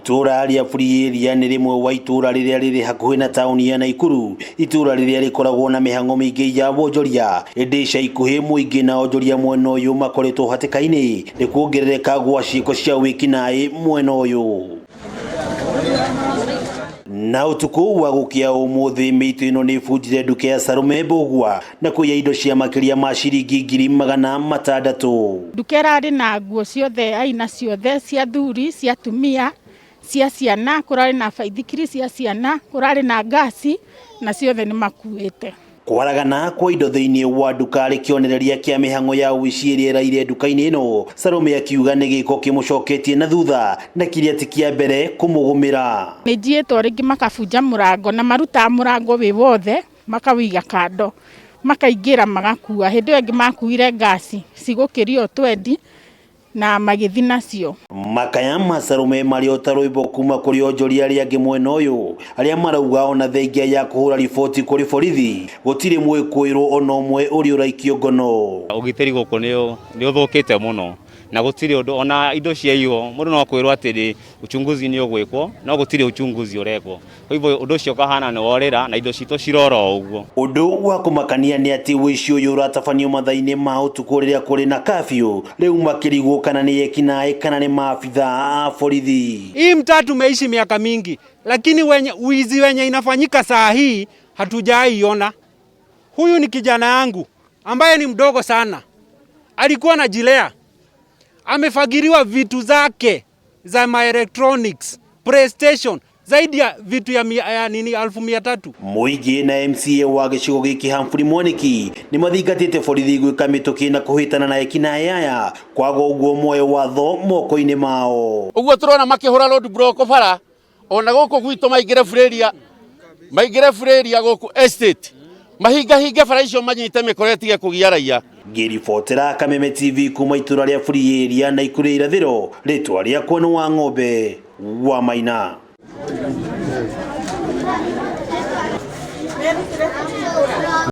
Itũra rĩa Free Area nĩ rĩmwe wa itũra rĩrĩa rĩrĩ hakuhĩ na taũni ya Naikuru, itũra rĩrĩa rĩkoragwo na mĩhang'o mĩingĩ ya wonjoria. Ĩndĩ ica ikuhĩ mũingĩ na onjoria mwena ũyũ makoretwo hatĩka-inĩ nĩ kuongerereka gwa ciĩko cia wĩkinaĩ mwena ũyũ. Na ũtukũ wa gũkĩa ũmũthĩ mĩitũ ĩno nĩ ĩbunjire nduka ya Salome Mbũgua na kũiya indo cia makĩria ma ciringi 600,000. Nduka ĩrarĩ na nguo ciothe aina ciothe cia thuri, cia atumia, cia ciana, kũrarĩ na baithikiri cia ciana, kũrarĩ na ngasi na ciothe nĩ makuĩte. Kwaragana kwa indo thĩinĩ wa nduka arĩ kĩonereria kĩa mĩhang'o ya ũici ĩrĩa ĩraire nduka-inĩ ĩno. Salome akiuga nĩ gĩko kĩmũcoketie na thutha na kĩrĩa ti kĩa mbere kũmũgũmĩra. Nĩ njiĩtwo rĩngĩ makabunja mũrango na marutaga mũrango wĩ wothe makawĩiga kando makaingĩra magakua. Hĩndĩ ĩyo ĩngĩ makuire ngasi cigũkĩria o 20 na magĩthi nacio. Makaya ma Salome marĩ o ta rwĩmbo kuma kũrĩ onjoria arĩa angĩ mwena ũyũ arĩa marauga ona thengia ya kũhũra riboti kũrĩ borithi gũtirĩ mwĩkũĩrwo ona ũmwe ũrĩa ũraikio ngono. Ũgitĩri gũkũ nĩ ũthũkĩte mũno na gũtirĩ ũndũ ona indo ciaiywo mũndũ no kwĩrwo atĩrĩ uchunguzi nĩ ũgwĩkwo no gũtirĩ uchunguzi ũrekwo. Kwa hivyo ũndũ ũcio ũkahana nĩ worĩra na indo citũ cirora o ũguo. Ũndũ wa kũmakania nĩ atĩ ũici ũyũ ũratabanio mathaa-inĩ ma ũtukũ rĩrĩa kũrĩ na kafyu, rĩu makĩrigwo kana nĩ ekinaĩ kana nĩ maabitha a borithi. Hii mtaa tumeishi miaka mingi, lakini wizi wenye inafanyika saa hii hatujaiona. Huyu ni kijana yangu ambaye ni mdogo sana, alikuwa anajilea, amefagiriwa vitu zake za ma electronics, PlayStation, zaidi ya vitu ya ya nini 300,000. Mũingĩ na MCA wa gĩcigo gĩkĩ Humphrey Mwaniki nĩ mathingatĩte borithi gwĩka mĩtũkĩ na kũhĩtana na ekinaĩ aya kwaga ũguo moe watho moko-inĩ mao. Ũguo tũrona makĩhũra road block bara ona gũkũ gwitũ maingĩre Free Area, maingĩre Free Area gũkũ estate mahingahinge bara icio manyite mĩkora ĩtige kũgia raia. Ngĩribotera Kameme TV kuma itũra rĩa Free Area na Naikuru irathĩro, rĩtwa rĩakwa nĩ wa ng'ombe wa Maina.